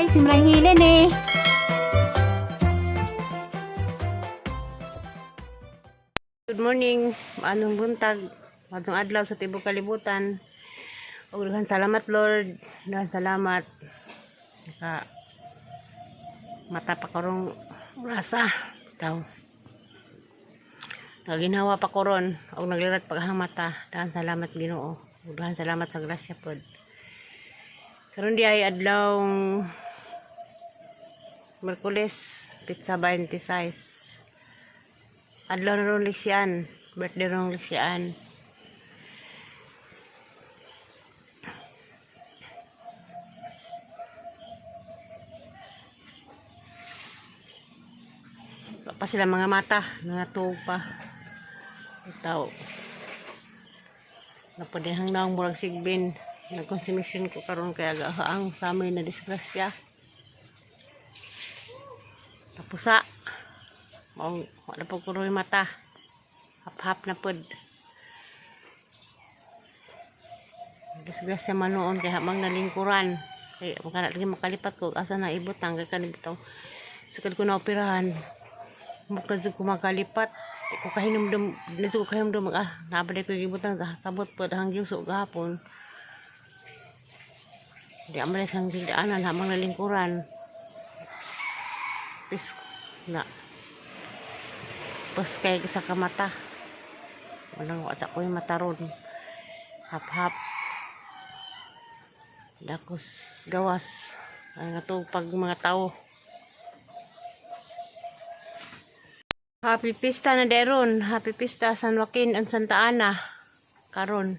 Simrang Hilene. Good morning, anong buntag, matong adlaw sa tibok kalibutan. Ug daghan salamat, Lord, daghan salamat. Naka mata pa karong rasa taw. Naginawa pa ko ron og naglirat pa ang mata. Daghan salamat, Ginoo. Ug daghan salamat sa grasya pod. Karon di ay adlaw Merkules, pizza 26. Adlaw na ron liksian. Birthday ron liksian. Wa pa sila mga mata. Mga tuog pa. Itaw. Napadihang naong murag sigbin. Nagkonsumisyon ko karon kaya gahaang sa amin na disgrasya. Tapusa. Maong wala po ko rin mata. Hap-hap na pod. Disgrasya man noon kay hamang nalingkuran. Kay makana lagi makalipat ko asa na ibutang kay kaning bitaw. Sakad ko na operahan. Mukha jud ko makalipat. Di ko kahinumdum, di ko kahinumdum mag ah, naabay ko gibutang sa sabot pod hang giuso gahapon. Di amalay sang daanan hamang nalingkuran. Pis na. Pas kay sa kamata. Walang wata ko yung mata ron. Hap-hap. Dakos gawas. Ang ato pag mga tao. Happy Pista na deron. Happy Pista San Joaquin and Santa Ana. Karon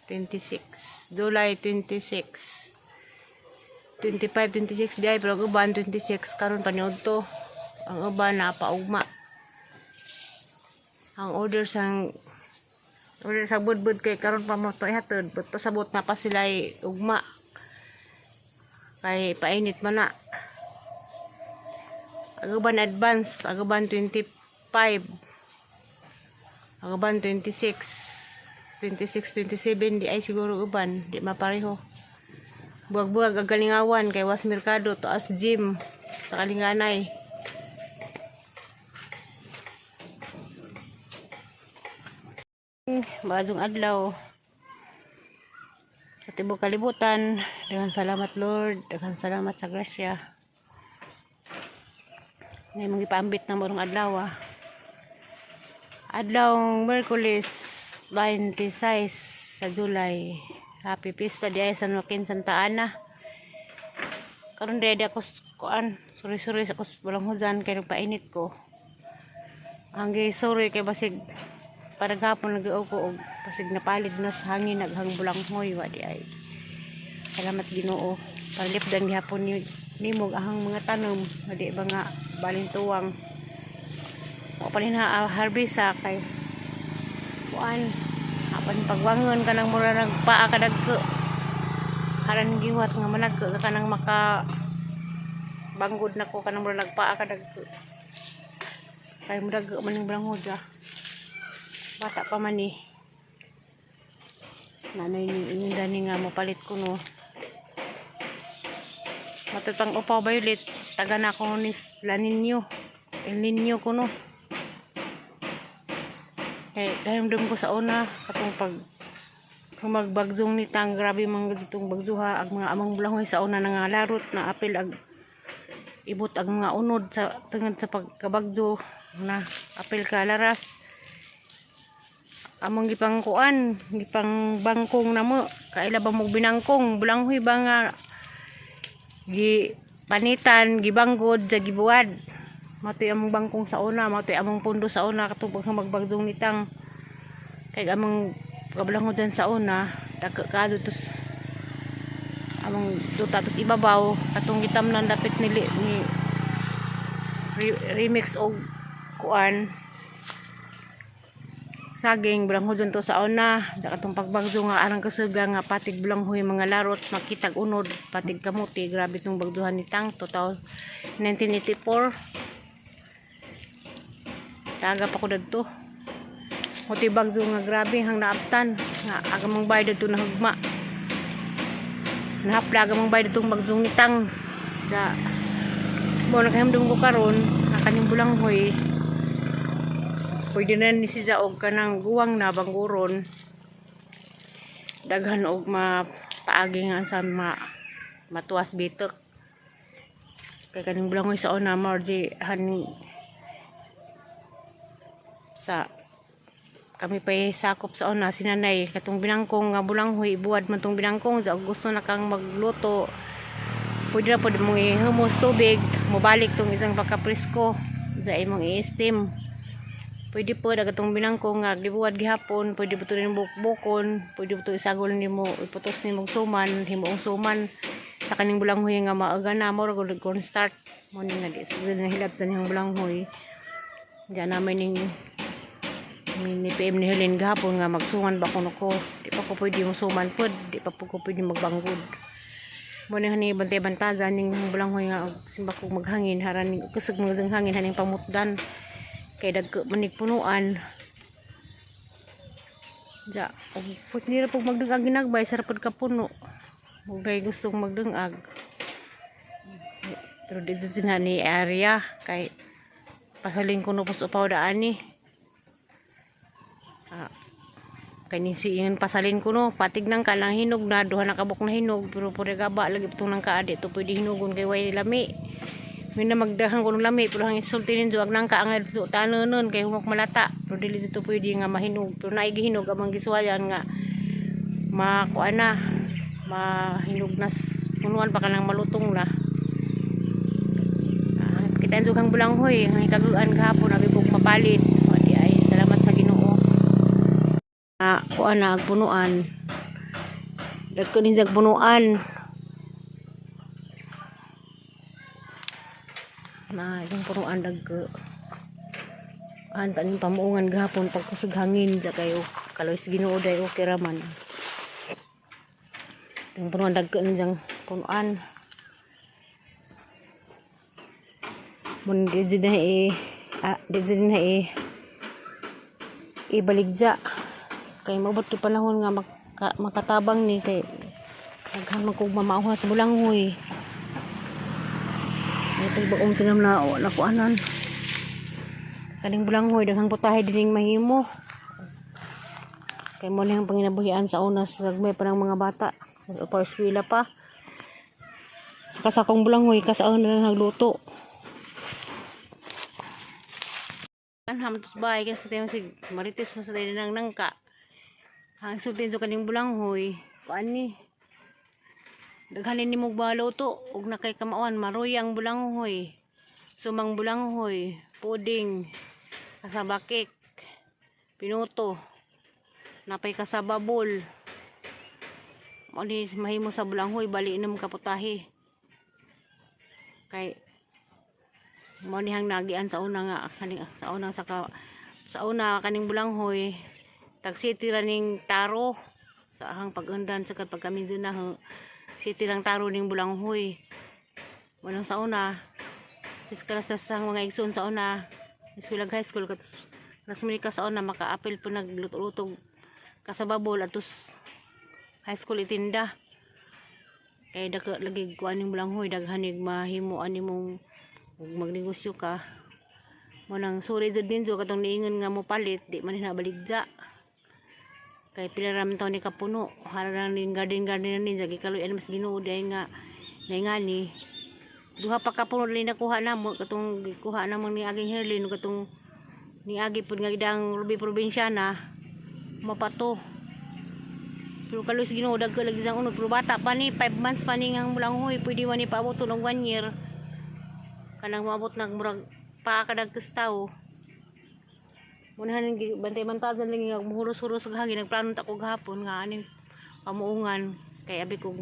26. July 26. 25, 26 di ay pero ang uban 26 karon paniud to. Ang uban na paugma. Ang order sang order sa budbud kay karon pa mo to ihatod, but pasabot na pa sila ay ugma. Kay painit man na. Ang uban advance, ang uban 25. Ang uban 26. 26, 27 di ay siguro uban, di mapareho. Buwag-buwag ang galingawan kay was merkado taas gym sa Kalinganay. Maadong adlaw sa tibok kalibutan. Daghang salamat, Lord, daghang salamat sa grasya. Ngay mga ipaambit na morong adlaw ah. Adlaw Merkules 26 sa July. Happy Pista di ay San Joaquin Santa Ana. Karon di ako kuan, suri-suri sa kus walang hujan kay nagpainit ko. Ang sorry kay basig paraghapon nag ko og basig napalid na sa hangin naghang bulanghoy wa di ay. Salamat, Ginoo. Palipdan gihapon ni nimog ahang mga tanom nga di ba nga balin tuwang. Wa pa rin ha harvest sa kay kuan apan pagbangon kanang mura nagpaa ka dagko. Haran giwat nga managko ka kanang maka banggod na ko kanang mura nagpaa ka dagko. Kay murag man ning balanghoy ah. Bata pa man ni. Nanay ni ininda ni nga mopalit ko no. Matutang upaw violet. Taga na ko ni La Nino. El Nino ko no. Kay dahil ko sa una katong pag humagbagsong ni tang grabe man ditong bagzuha ang mga amang bulanghoy sa una nga larot na apil ag ibot ang mga unod sa tungod sa pagkabagdo na apil ka laras among gipang kuan gipang bangkong namo kaila ba mo binangkong bulanghoy ba nga gi panitan gibanggod sa gibuwad matoy among bangkong sa una, matoy among pundo sa una katong pag magbagdong nitang kay among kablangodan sa una dagko kado tos among duta tos ibabaw katong gitamnan dapit nili ni remix og kuan saging bulanghoy to sa una da katong pagbagdo nga arang kasuga nga patig bulanghoy mga larot makitag unod patig kamuti. Grabe tong bagduhan ni tang total 1984. Taga pa ko dadto. Muti bagdo nga grabe hang naaptan nga agamang bay dadto nahugma. Nahapla agamang bay dadtong bagdong nitang. Da mo nakahamdum ko karon nga kaning bulanghoy pwede na ni siya og kanang guwang na bangguron, daghan og mapaagi nga sa matuwas bitok, kay kaning bulanghoy sa una mao di han sa kami pa sakop sa una, sinanay katong binangkong nga bulanghoy, ibuwad man tong binangkong sa gusto na kang magluto, pwede na pwede mong ihumos tubig, mobalik tong isang pagkapresko sa imong i-steam. Pwede po katong binangkong nga gibuwad gihapon, pwede po rin bukbukon, pwede po isagol nimo, iputos nimo suman, himuong suman sa kaning bulanghoy nga maaga na mo rag corn start mo ni nga di sa nahilab sa niyang bulanghoy. Diyan namin ning ni PM ni Helen gahapon nga magsuman ba kuno ko. Di pa ko pwede mo suman pod, di pa po ko pwede magbanggod mo ni hani bantay bantaza ning bulanghoy nga simba ko maghangin haran ning kusog mga hangin haning pamutdan kay dagko manig punuan. Ja, og put nila pag magdungag ginagbay sarap pod ka puno. Ug day gustong magdungag. Pero dito din ni area kay pasalin ko no pos upaw daan ni. Ah, kay ni si ingon pasalin ko no, patig nang ka lang hinog na, duha na kabuk na hinog, pero pure gaba lagi itong nang kaadi to pwede hinugon kay way lami. May na magdahan ko ng lami, pero ang insulti ninyo, ag nang kaangay dito tanon kay humok malata. Pero dili dito pwede nga mahinog. Pero naigi hinog amang gisuwayan nga makuha na, mahinog na punuan pa ka nang malutong na. Ah, kita ang dugang bulanghoy, ang ikaguan gahapon, abi kong mapalit. O di ay, salamat sa Ginoo. Ah, kuan na ag punuan. Dagko din sa punuan. Na itong punuan dagko. An taning pamuungan gahapon pagkusog hangin ja kayo. Kaloy sa Ginoo day okay ra man. Itong punuan dagko din punuan. Mun di na i ah, di na i ibaligja kay maabot to panahon nga makatabang ni kay daghan man kog mamauha sa bulanghoy. Ito bagong tinam na o nakuanan kaning bulanghoy, daghang putahe dining mahimo kay mo nang panginabuhian sa una sa gagmay pa ng mga bata sa pa eskwela pa. Saka sa akong bulanghoy kasaon na nagluto. Anham tos bahay kasi tayo si Marites mas tayo nang nangka. Ang sultin to kaning bulanghoy, kuan ni. Daghanin ni mo to ug na kay kamauan maruyang bulanghoy. Sumang bulanghoy, puding, kasaba cake, pinuto, napay kasaba bol. Mo ni mahimo sa bulanghoy, bali na mo kaputahe. Kay mo ni hang nagian sa una nga kaning sa una sa una kaning bulanghoy tag city ra ning taro sa ahang pag-undan sa pagkaminzo na city lang taro ning bulanghoy. Walang sa una sis klase sa mga igsoon sa una eskwela high school katos nasmuli ka sa una maka-apil po nagluto-luto kasababol atos high school itinda kay dako lagi kuan ning bulanghoy, daghanig mahimo ani mong ug magnegosyo ka mo. Nang suri jud ninyo katong niingon nga mo palit, di man hinabaligja kay pila ra man taon ni kapuno, harang ning garden garden na ninyo gikaluy-an mas Ginoo day nga naingani. Duha pa ka puno rin nakuha namo katong gikuha namo ni aging Herlin ug katong ni agi pud nga gidang Ruby Provinciana mapato. Pero kaluoy sa Ginoo dagko lagi sang unod, pero bata pa ni, 5 months pa ni ngang bulanghoy, pwede man ni paabot og 1 year kanang maabot nag murag paa kadagkos tawo. Munahan bantay bantagan lang nga muhuros-huros og hangin. Nagplano ta ko gahapon nga aning pamuungan kay abi kog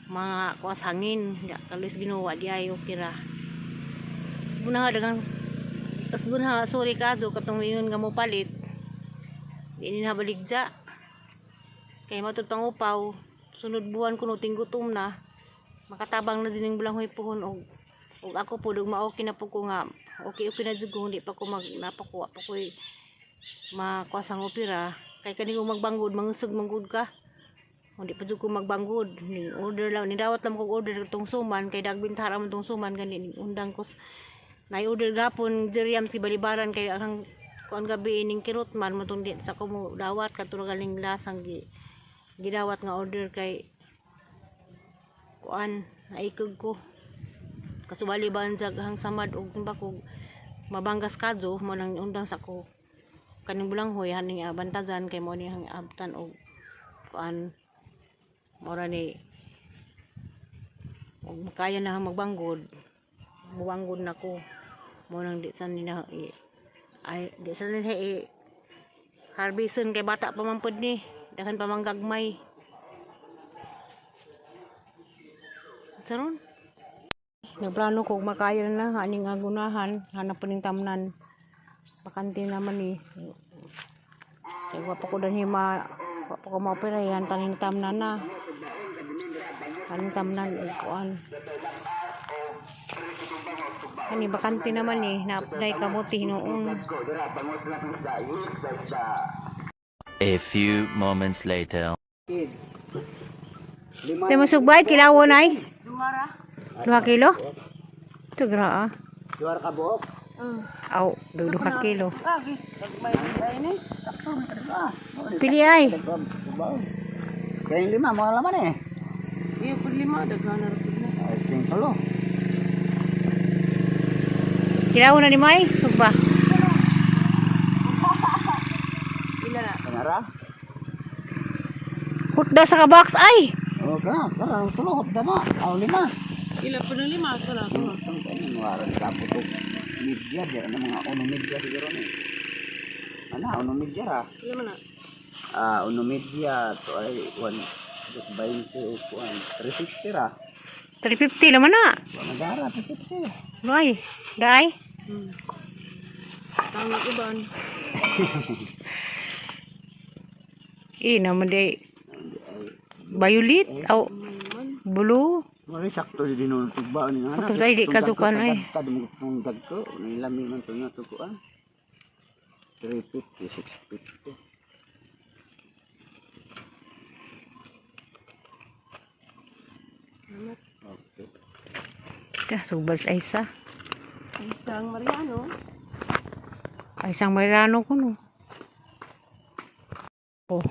mga kuas hangin. Ya kaluoy sa Ginoo di ay okay ra. Tas daghang tas bunha sorry kaso katong ingon nga mo palit, di ni nabaligja kay matud pangupaw sunod buwan kuno tinggutom na, makatabang na din ang bulanghoy puhon. Og ako po ug ma-okay na po ko nga okay okay na jud ko, hindi pa ko mag napakuha pa ko'y makuha sang opera kay kani kung magbanggod mangisog manggod ka. Hindi pa jud ko magbanggod. Ning order lang, ni dawat lang kog order tong suman kay dagbintara man tong suman gani ning undang ko na order gapon Jeriam si balibaran kay ang kuan gabi ning kirot man mo tong di sa ko mo dawat kadto ra galing lasang gi gidawat nga order kay kuan naikog ko kasubali ba ang hang samad og bakog mabanggas kadyo mo nang undang sa ko kaning bulanghoy haning abantagan kay mo ni hang abtan og kuan mora ni og makaya na hang magbanggod, mubanggod na ko mo nang di sa nila i, ay di sa nila i harveston kay bata pa man pud ni daghan pa man gagmay. Saron nagplano ko makaya na aning agunahan hanap pa ning tamnan, bakante naman eh kay wa pa ko danhi ma wa pa ko maoperahan taning tamnan na aning tamnan ug kuan ani bakante naman eh na kamuti hinuon. A few moments later. Te mo sugbay kilawon ay 2 kilo ito gra ah. Duwar ka buok. Aw, 2 kilo. Pili ay. Kaya yung lima, mga laman eh. Iya, pun lima, daghan na rin. Ay, tulo. Kilawon na ni May sugba. Kanara? Hutda sa ka box ay. O ka, para tulo, hotda na. Aw, lima. Ila po na lima, ito na. Ang waran ka po ito. Midya, di na mga uno midya siguro ni. Ana, uno midya ra. Ila man na. Ah, uno midya, to ay 1.20 o kuan. 360 ra. 350 naman na. Wa madara, 350. Ay, dai. Eh, naman di. Violet, aw, blue. Mari sakto di dinultog ba ni nga. Sakto tayo, di katukan, ay. Kadumugtong dagko, nilami man to nga tukuan. 350, 650. Okay. Ta, subal sa isa. Isang Mariano. Ay, isang Mariano ko no. Oh.